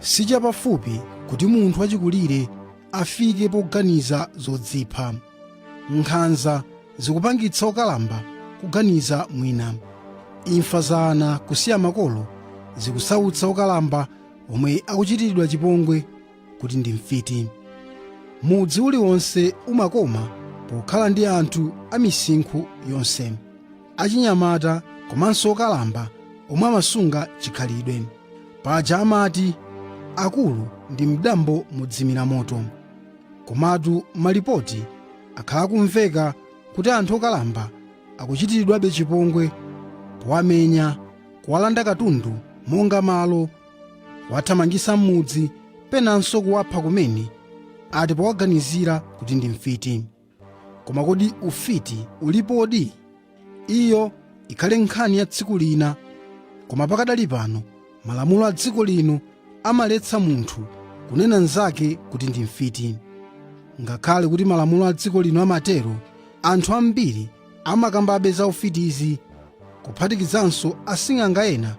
Sichapafupi kuti munthu wachikulire afike poganiza zodzipha. Nkhanza zikupangitsa okalamba kuganiza mwina. Imfa za ana kusiya makolo zikusautsa okalamba omwe akuchitiridwa chipongwe kuti ndi mfiti. Mudzi uliwonse umakoma pokhala ndi anthu a misinkhu yonse, achinyamata komanso okalamba omwe amasunga chikhalidwe. Paja amati akulu ndi mdambo modzimira moto. Komatu malipoti akhala akumveka kuti anthu okalamba akuchitiridwabe chipongwe powamenya, kuwalanda katundu monga malo, kuwathamangitsa m'mudzi, penanso kuwapha kumene ati powaganizira kuti ndi mfiti. Koma kodi ufiti ulipodi? Iyo ikhale nkhani ya tsiku lina. Koma pakadali pano malamulo a dziko lino amaletsa munthu kunena mnzake kuti ndi mfiti. Ngakhale kuti malamulo a dziko lino amatero, anthu ambiri amakambabe za ufitizi, kuphatikizanso asing'anga ena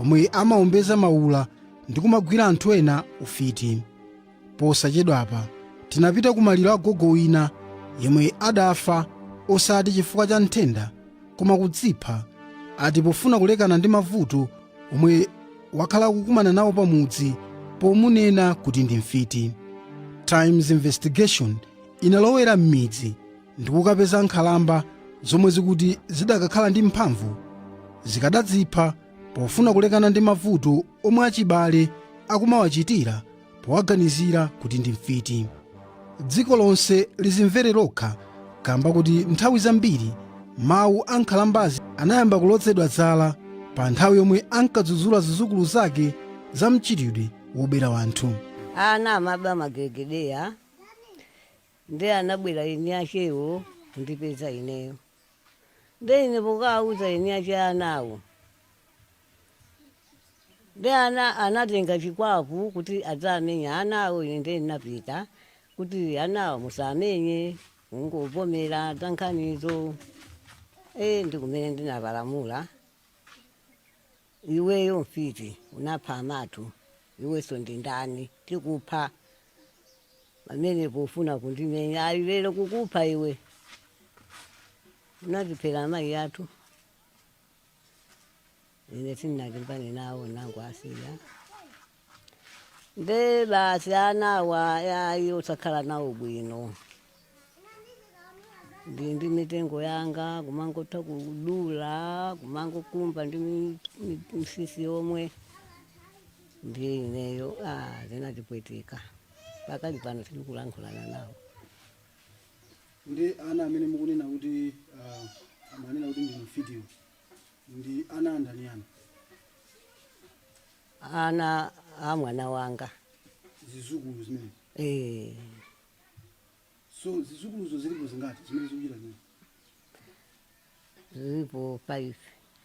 omwe amaombeza maula ndi kumagwira anthu ena ufiti. Posachedwapa tinapita ku maliro a gogo wina yemwe adafa osati chifukwa cha nthenda koma kudzipha, ati pofuna kulekana ndi mavuto omwe wakhala akukumana nawo pamudzi pomunena kuti ndi mfiti. Times Investigation inalowera m'midzi ndi kukapeza nkhalamba zomwe zikuti zidakakhala ndi mphamvu zikadadzipha pofuna kulekana ndi mavuto omwe achibale akumawachitira powaganizira kuti ndi mfiti. Dziko lonse lizimvere lokha kamba kuti nthawi zambiri mawu a nkhalambazi anayamba kulozedwa zala pa nthawi yomwe ankadzudzula zidzukulu zake za mchitidwe wobera wanthu. Ana amaba magegedeya, nde anabwera eni achewo kundipeza ineyo, nde ine pokawauza eni ache anawo, nde ana anatenga chikwapu kuti adzamenya anawo. Ine nde ndinapita kuti anawo musamenye, kungovomera za nkhanizo. E, ndi kumene ndinapalamula: "Iweyo mfiti, unapha amathu, iwenso ndi ndani? Tikupha." Pamene pofuna kundimenya, "Ali lero kukupha iwe, unatiphera amayi athu." Ine sindinalimbane nawo, nangowasiya. Nde basi anawa ayi, osakhala nawo bwino. Ndi mitengo yanga, kumangotha kudula, kumangokumba ndi msisi yomwe. Ndiye ineyo zinatipweteka, pakali pano sindikulankhulana nawo. Ndi ana amene mukunena kuti amanena kuti ndi mfitiwo ndi ana andani anu? Ana a mwana wanga. Zizukulu zimene? Eh. So zizukuluzo zilipo zingati zimene zikuchita zimene? Zilipo 5,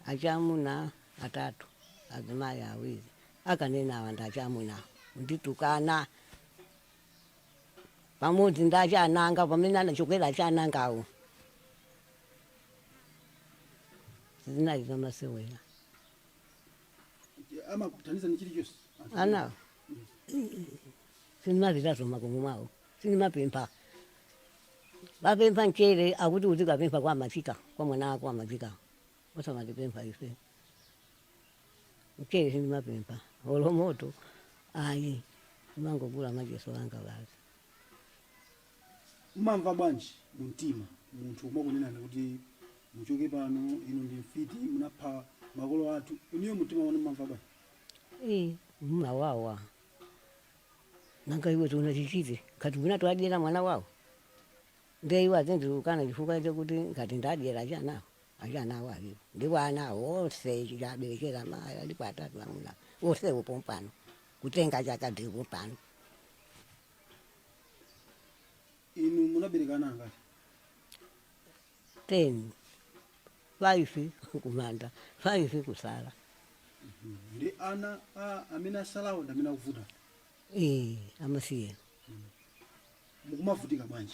achamuna atatu, azimayi awiri. Akanena awa ndi achamuna, kunditukana pamodzi ndi achananga pamene anachokera achanangawo. Zinali zamasewera. Amakuthandizani chilichonse? Anawo sindimapitaso makomo mwawo, sindimapempha. Bapempha mchere, akuti uzikapempha kwa machika, kwa mwana wako amachika, osamatipempha ife. Mchere sindimapempha, olo moto ayi, ndimangogula macheso anga basi. Mumamva bwanji mumtima munthu umakunenani kuti muchoke pano, inu ndi mfiti, munapha makolo athu? Inuyo mumtima mwanu mumamva bwanji? Eh, mumawawa. Nanga iwe tunachichite ngati mwina adyera mwana wawo, ndiye iwo azinditukana chifukwa chakuti ngati ndadyera achanawo? Achanawo alipo, ndipo anawo onse chaberekera mayi alipo atatu amuna, onsewo pompano kutenga chaka ndipo pano. Inu munabereka ana angati? 10, 5 kumanda, 5 kusala. Ndi ana a amene asalawo ndi amene akuvuta? Eh, amasiye. Mukumavutika bwanji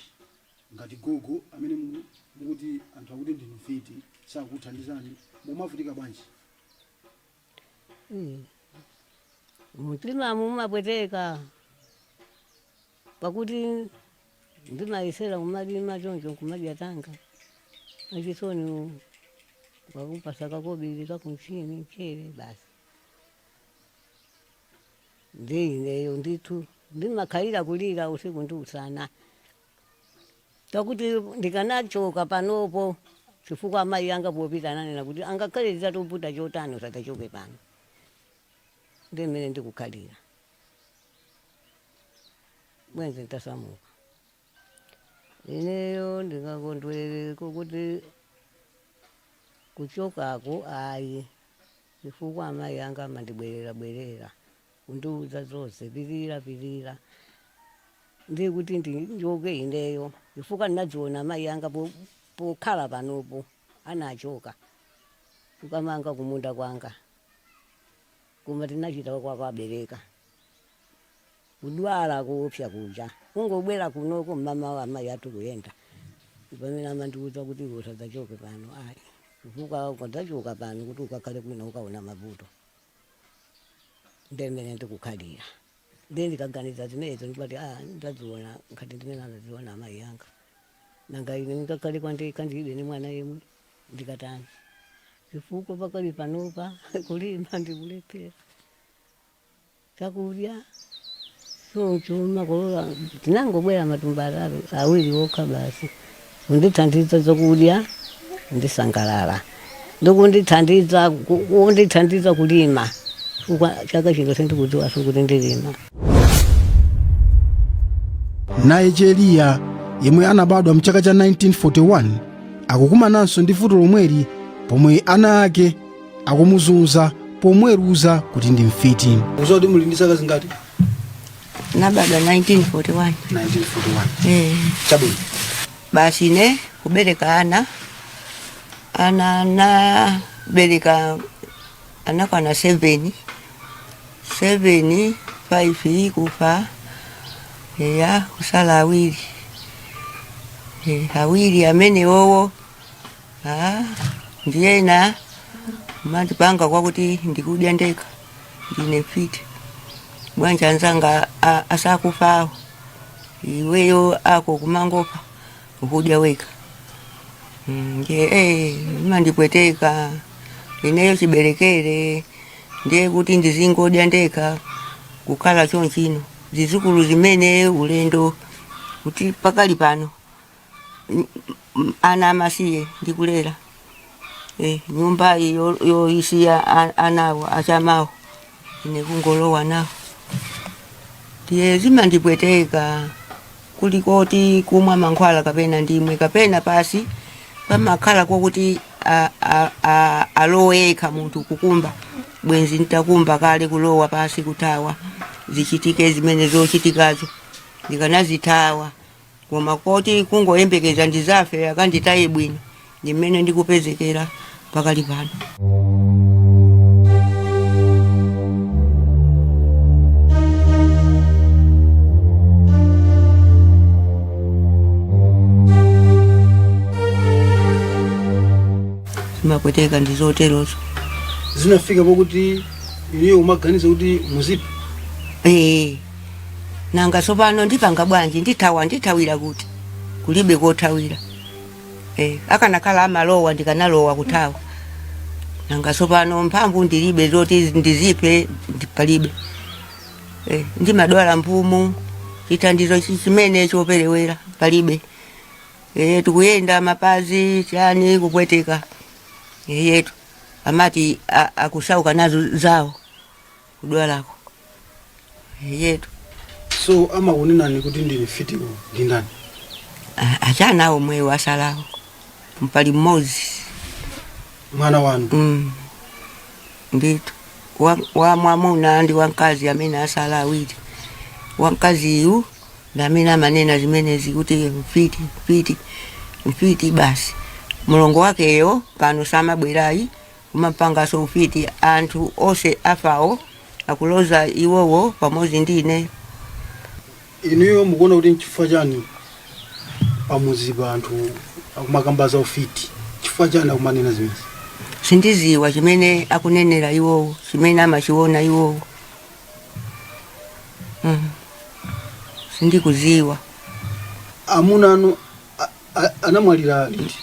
ngati gogo amene mukuti anthu akuti ndinu mfiti, sakuthandizani? Mukumavutika bwanji? Mumtimamu mumapweteka pakuti ndimayesera kumalima choncho nkumadya tanga achisoni wakupasa kakobiri kakunchini mchere basi ndiineyo ndithu ndimakhalira kulira usiku ndi usana pakuti ndikanachoka panopo chifukwa amayi anga popita ananena kuti angakhale zitatoputa chotani usatachoke pano ndi mmene ndikukhalira bwenzi ntasamuka ineyo ndingakondwerere kuti kuchokako ayi chifukwa amayi anga amandibwerera bwerera kundiuza zonse pilira pilira ndikuti ndichoke ineyo chifukwa ndinadziona amayi anga pokhala panopo anachoka kukamanga kumunda kwanga koma tinachita kwa kwabereka kudwala kuopsa kuja kungobwera kunoko mama wa amayi athu kuyenda pamene amandiuza kuti iwe usadzachoke pano ayi chifukwa ukadzachoka pano kuti ukakhale kwina ukaona mavuto ndemene ndikukhalira ndiye ndikaganiza zimenezo ndipati a ndadziona ngati ndimene anadziona amayi anga nanga ine ndikakhale kwandekha ndilibe ni mwana yemwe ndikatani chifukwa pakali panopa kulima ndikulephera chakudya choncho makolola tinangobwera matumba atatu awiri okha basi kundithandiza zokudya ndisangalala ndikundithandiza kundithandiza kulima chifukwa chaka chino sindikudziwaso kuti ndilima. Naye Cheliya yemwe anabadwa mchaka cha 1941 akukumananso ndi vuto lomweli pomwe ana ake akumuzunza pomweruza kuti ndi mfiti. Kuti muli ndi zaka zingati? Nabadwa 1941. 1941? Eh. Chabwino. Basi ine kubereka ana ana nabereka anakwana 7 7 5 kufa eya kusala awiri. Awiri amene wowo ndiyena mandipanga kwakuti ndikudya ndekha ndine mfiti bwanji anzanga asakufawo iweyo ako kumangofa ukudya weka. Ndiye imandipweteka ineyo chiberekere ndiye kuti ndizingodya ndekha kukhala chonchino zizukulu zimene ulendo kuti pakali pano ana amasiye ndikulera nyumba iyo yoisiya anawo achamawo ine kungolowa nawo ndiye zimandipweteka kulikoti kumwa mankhwala kapena ndimwe kapena pasi pamakhala kokuti alowe yekha munthu kukumba bwenzi ntakumba kale kulowa pasi kuthawa zichitike zimene zochitikazo ndikanazithawa koma koti kungoyembekeza ndizafe akanditaye bwino ndimene ndikupezekera pakali pano. Zimapweteka ndizoterozo. Zinafika pokuti inuyo umaganiza kuti muzipha? Eh, nanga tsopano ndipanga bwanji ndithawa ndithawira kuti kulibe kothawira. Akanakhala amalowa ndikanalowa kuthawa nanga tsopano mphamvu ndilibe zoti ndiziphe palibe. Ndimadwala mphumu chithandizo chimene choperewera palibe. Tikuyenda mapazi chani kupweteka yetu amati akusauka nazo zawo kudwalako yetu. So amakunenani kuti ndi mfitiwo ndi ndani? Achana omwewo asalawo mpali mmodzi. Mwana wanu? Ndithu wa mwamuna ndi wamkazi amene asala awiri wamkaziyu ndi amene amanena zimenezi kuti mfiti mfiti mfiti basi mulongo wakeyo pano samabwerayi kumampangaso ufiti anthu onse afawo akuloza iwowo pamodzi ndine. Inuyo mukuona kuti nchifukwa chani pamuzipa anthu akumakamba za ufiti? Chifukwa chani akumanena zimenezi? Sindiziwa chimene akunenera iwowo chimene amachiona iwowo. Sindikuziwa. Amuna anu anamwalira liti,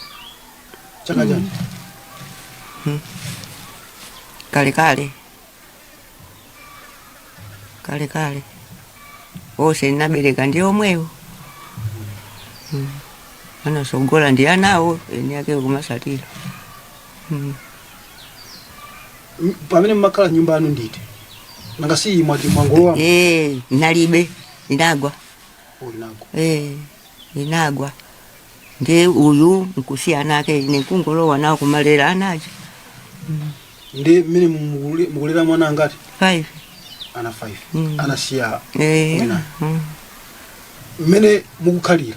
chaka chanji? Kale kale, kale kale. Onse ndinabereka ndi omwewo. Anasogola ndi anawo eni ake kumasatira. Pamene mmakhala nyumba yanu nditi? Nanga si mwati mwangolowa? Eh, nalibe, inagwa. Inagwa? Eh, inagwa. Ndiye uyu nkusiyana ake, ine nkungolowa nawo kumalera anaja. Ndi mmene mukulera mwana angati? 5. Ana 5? Mm. Anasiya Eh. wina? Mmene mukukhalira,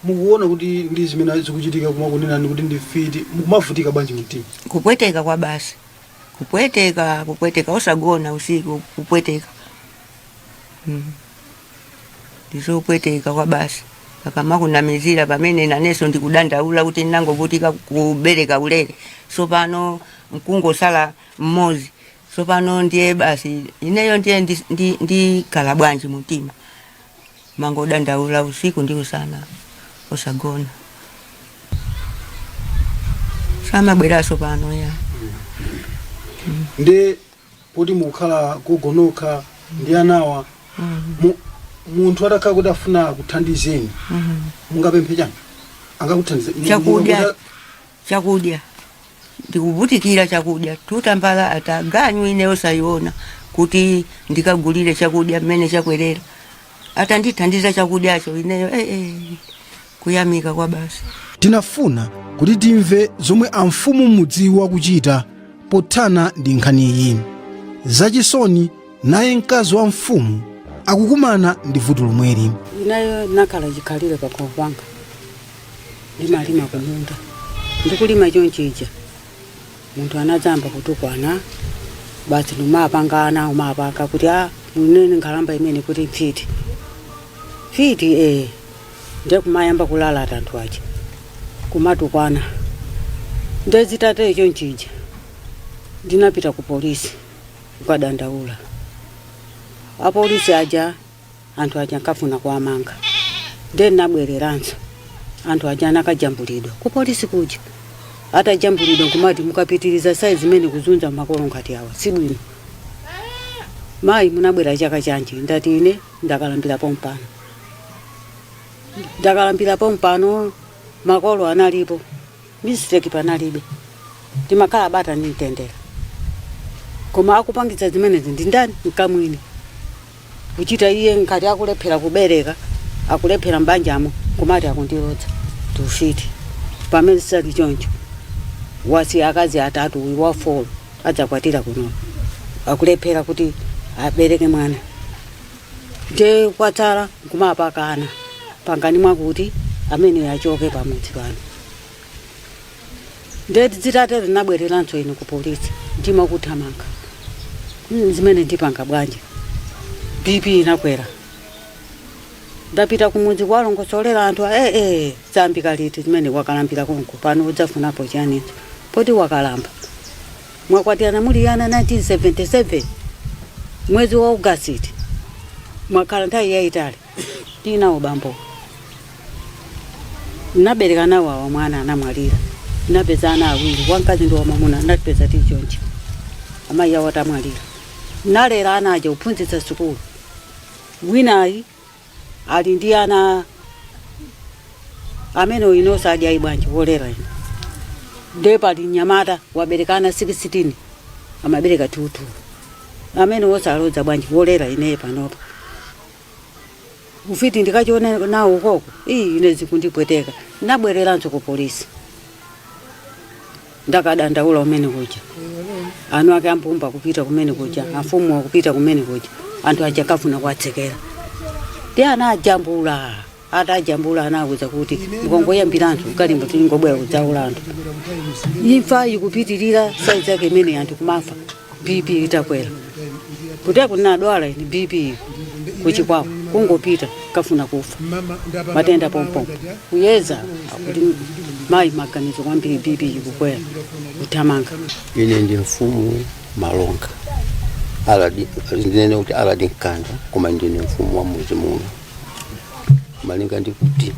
mukuona kuti ndi zimene zikuchitika, kumakunenani kuti ndi mfiti, mukumavutika bwanji mtima? Kupweteka kwa basi, kupweteka, kupweteka, osagona usiku, kupweteka. Ndizopweteka kwa basi akamakunamizira, pamene naneso ndikudandaula kuti ndinangovutika kubereka ulere, sopano nkungosala mmodzi. Sopano ndiye basi ineyo ndiye ndikhala bwanji mumtima? Mangodandaula usiku ndi usana, osagona. Samabweraso pano ya. Ndi poti mukukhala gogonoka ndi anawa, munthu atakhala kuti afuna kuthandizeni, mungapemphe chani? Angakuthandize? Chakudya, chakudya. Ndikuvutikira chakudya, tutambala ataganyu ine osayiona kuti ndikagulire chakudya mmene chakwerera. Atandithandiza chakudyacho ineyo, kuyamika kwa basi. Tinafuna kuti timve zomwe amfumu mudziwa kuchita pothana ndi nkhaniyi. Zachisoni, naye mkazi wa mfumu akukumana ndi vuto lomweli. Inayo nakhala chikhalire pakhomo panga, ndimalima kumunda. Ndikulima chonchija, munthu anadzamba kutukwana basi, numapangana umapanga kuti a munene nkhalamba imene kuti mfiti, mfiti. Ndiye kumayamba kulalata anthu aja, kumatukwana. Ndezitateyo chonchija, ndinapita ku polisi kukadandaula. Apolisi aja, anthu aja nkafuna kuamanga. Ndiye ndinabwereranso, anthu aja anakajambulidwa ku polisi kuja. Atajambulidwa, nkumati mukapitiriza saizi zimene kuzunza makolo ngati awa sibwino. Mayi, munabwera chaka chanji? Ndati ine ndakalambira pompano, ndakalambira pompano. Makolo analipo, mistake panalibe, timakhala bata ndi mtendere. Koma akupangitsa zimenezi ndi ndani? Mkamwini. Kuchita iye ngati akulephera kubereka, akulephera mbanjamo, kumati akundilodza tiufiti, pamene sali choncho. Wasi akazi atatu, uyu wa four adzakwatira kuno, akulephera kuti abereke mwana. Nde kwatsala nkumapakana, pangani mwakuti amene achoke pamudzi pano. Nde zitatero ndinabwereranso ine ku polisi, mtima kuthamanga. Zimene ndipanga bwanji? BP inakwera. Ndapita kumudzi kwalongosolera anthu, zambika liti zimene wakalambira konko pano? Udzafunapo chiyaninso poti wakalamba? Mwakwatirana muli yana 1977 mwezi wa Augusiti, mwakhala nthawi yayitali. Tinawo bambo, nabereka nawo awa, mwana anamwalira. Napeza ana awiri, wamkazi ndi wamwamuna. Napeza tichonchi amayi awo atamwalira. Nalera ana aja, kuphunzitsa sukulu. Winayi ali ndi ana amene inonso adyayi bwanji wolera ino? Nde pali mnyamata wabereka ana 16, amabereka tutu. Amene wosalodza bwanji wolera ineye panopa? Ufiti ndikachiona nawo ukoko, iyi ine zikundipweteka. Nabwereranso ku polisi, ndakadandaula umene kuja. Anu ake ambumba kupita kumene kuja, afumu akupita kumene kuja, anthu aja kafuna kuwatsekera. Ndi ana ajambula, atajambula anawuza kuti mukongoyambiranso kalimbo, tingobwera kudzaula anthu. Imfa ikupitirira saizi yake imene anthu kumafa BP itakwera. Kuti kunadwala ine BP kuchikwawa, kungopita kafuna kufa, matenda pompompo kuyeza, akuti mayi maganizo kwambiri, BP ikukwera, kuthamanga. Ine ndi mfumu Malonga. Aladi, ndinene kuti Aladi Mkanda, koma ndine mfumu wa muzi muno, malinga ndi kuti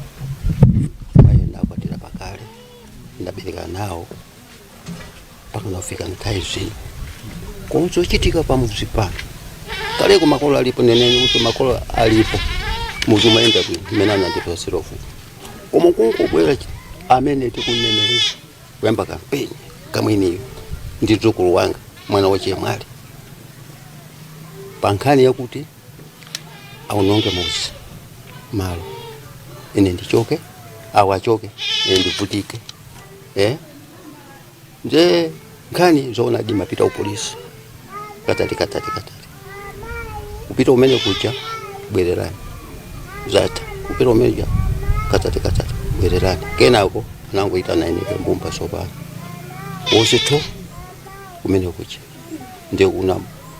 mayi ndakwatira pakale, ndabereka nawo mpaka nafika nthawi zino. Koma zochitika pamuzi pano, kaleko makolo alipo, nenene kuti makolo alipo, muzi umayenda bwino mmene anandipasira ufumu. Koma kungobwera amene tikunenera kuyamba kampeni kamwiniyo ndi dzukulu wanga, mwana wachemwali, pa nkhani yakuti aunonge muzi malo, ine ndichoke, awo achoke, ine ndivutike, eh? Nje nkhani zoona dimapita upolisi katati katati katati, kupita umene kuja, bwererani, zatha. Kupita umene kuja katati katati, bwererani. Kenako anangoitana ine mbumba sopano wonse tho kumene kuja, ndiye kuna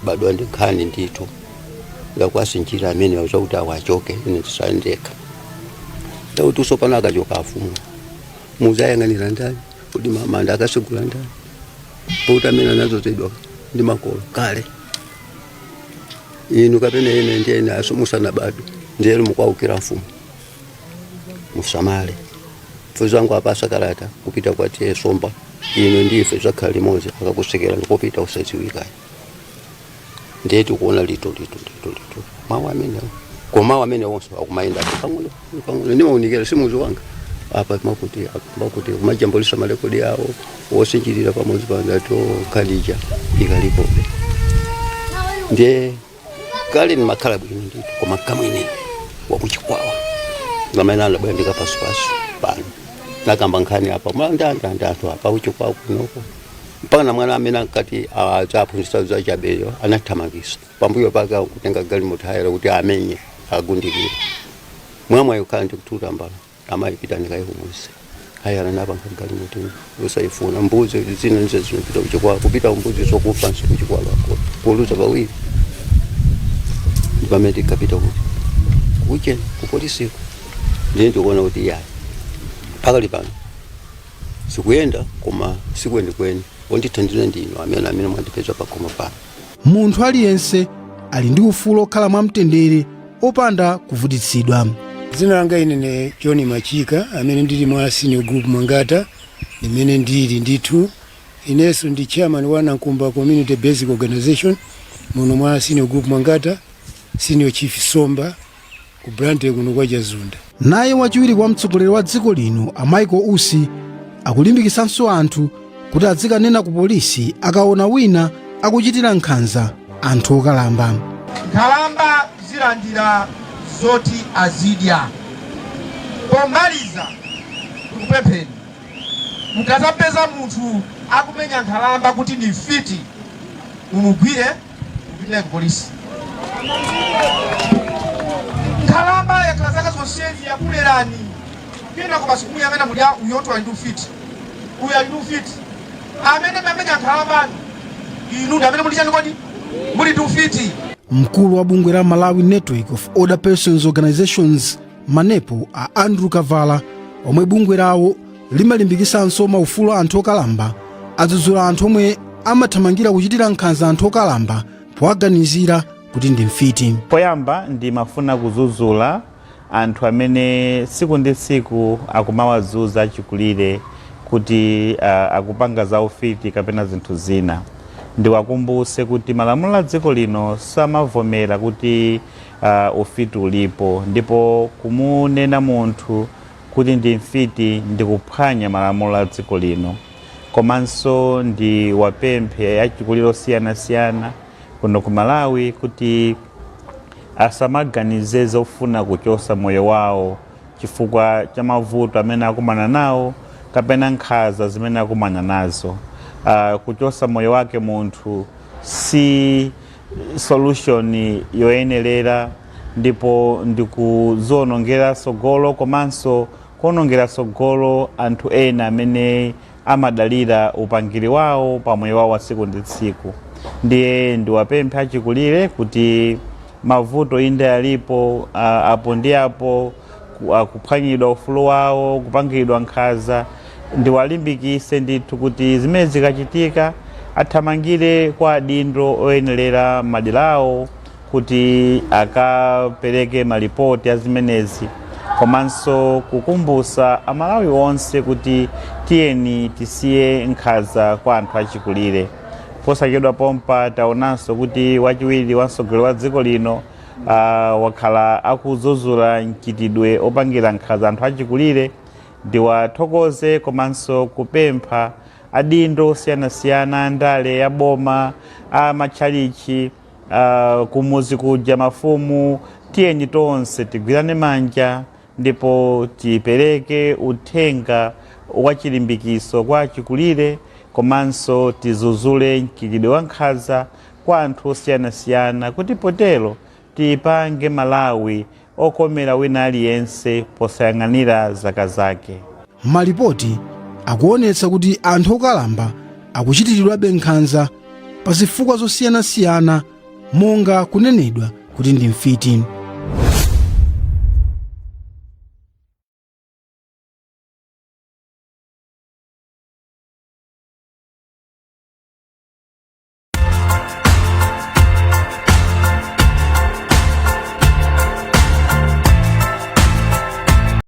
badwa ndi nkhani ndithu yakwasinjira amene zakuti awachoke, ine ndisale ndekha. Ndakuti usopano akachoka afumu, muzayang'anira ndani? Kuti manda akasigula ndani? Pakuti amene anadzozedwa ndi makolo kale inu kapena ine ndiye ine aso musanabadwe, ndiye mukwaukira mfumu. Musamale mfuzi wangu apasa kalata kupita kwa tiye Somba, ino ndife zakhala limodzi, akakusekera ndikupita usadziwikayo. Ndiye tikuona lito lito lito lito mawu amenewo, koma mawu amene wonso akumayenda pang'ono pang'ono. Ndimaunikira simuzi wanga apa makuti apa makuti kumajambulisa malekodi awo wosinjirira pamodzi pangato khalija ikalipobe. Ndiye kale ndimakhala bwino ndithu, koma kamwene wakuchikwawa ngamene anabwera ndikapasipasi pano nakamba nkhani apa mlandanda anthu apa kuchikwawa kunoko, mpaka na mwana amene ankati adzaphunzitsa zachabeyo anathamangisa pambuyo pake kutenga galimoto hayera kuti amenye agundikire mwamwe ayokhala ndikututa mbala amayipita ndikayi kumuzi hayara napanga galimoto usayifuna. Mbuzi zina nizo zinapita kuchikwawa, kupita mbuzi zokufa nso kuchikwawa kuluza pawiri. Pamene tikapita kuti kuche kupolisiko, ndiye ndikuona kuti yayi, pakali pano sikuyenda, koma sikwenikweni. Wondithandiza ndinu amene mwandipeza pakhomo pano. Munthu aliyense ali ndi ufulu okhala mwamtendere opanda kuvutitsidwa. Dzina langa ine ne John Machika, amene ndili mwa senior group Mwangata limene ndili ndithu. Inenso ndi chairman wa Nankumba Community Basic Organization muno mwa senior group Mwangata, senior chief Somba ku Blantyre kuno kwa Chazunda. Naye wachiwiri kwa mtsogoleri wa dziko lino a Michael Usi akulimbikisanso anthu kuti azikanena ku polisi akaona wina akuchitira nkhanza anthu okalamba. Nkhalamba zilandira zoti azidya. Pomaliza, ndikupempheni, mukazapeza munthu akumenya nkhalamba kuti ni mfiti, mumugwire, mupite ku polisi. Nkhalamba yakhala zaka zonsezi yakulerani, kenako basi kumuyang'ana muli uyoto ali ndi ufiti, uyu ali ndi ufiti. Amene mamenya nkhalambani inu ndi amene muli chani kodi? Muli ndi ufiti. Mkulu wa bungwe la Malawi Network of Older Persons Organizations, MANEPO, a Andrew Kavala, omwe bungwe lawo limalimbikisanso maufulu anthu okalamba, adzudzula anthu omwe amathamangira kuchitira nkhanza anthu okalamba powaganizira kuti ndi mfiti. Poyamba ndimafuna kudzudzula anthu amene tsiku ndi tsiku akumawadzuza achikulire kuti akupanga za ufiti kapena zinthu zina. Ndiwakumbuse kuti malamulo a dziko lino samavomera kuti ufiti ulipo, ndipo kumunena munthu kuti ndi mfiti ndi kuphwanya malamulo a dziko lino. Komanso ndi wapemphe achikulire osiyanasiyana kuno ku Malawi kuti asamaganize zofuna kuchosa moyo wawo chifukwa cha mavuto amene akumana nawo kapena nkhanza zimene akumana nazo. Kuchosa moyo wake munthu si solution yoyenerera, ndipo ndikuziwonongera sogolo komanso kuwonongera sogolo anthu ena amene amadalira upangiri wawo pa moyo wawo wa tsiku ndi tsiku. Ndiye ndiwapemphe achikulire kuti mavuto inde alipo, apo ndi apo, kuphwanyidwa ufulu wawo, kupangidwa nkhanza. Ndiwalimbikise ndithu kuti zimene zikachitika Athamangire kwa adindo oyenerera maderawo kuti akapereke malipoti a zimenezi, komanso kukumbusa Amalawi onse kuti tiyeni tisiye nkhanza kwa anthu achikulire. Posachedwa pompa taonanso kuti wachiwiri wa mtsogoleri wa dziko lino wakhala akudzudzula mchitidwe opangira nkhanza anthu achikulire. Ndiwathokoze komanso kupempha adindo osiyanasiyana, andale ya boma, a matchalichi, kumuzi kuja mafumu, tiyeni tonse tigwirane manja ndipo tipereke uthenga wa chilimbikiso kwa achikulire, komanso tidzudzule mchitidwe wa nkhanza kwa anthu osiyanasiyana, kuti potero tipange Malawi okomera wina aliyense posayang'anira zaka zake. Malipoti akuonetsa kuti anthu okalamba akuchitiridwabe nkhanza pa zifukwa zosiyanasiyana, monga kunenedwa kuti ndi mfiti.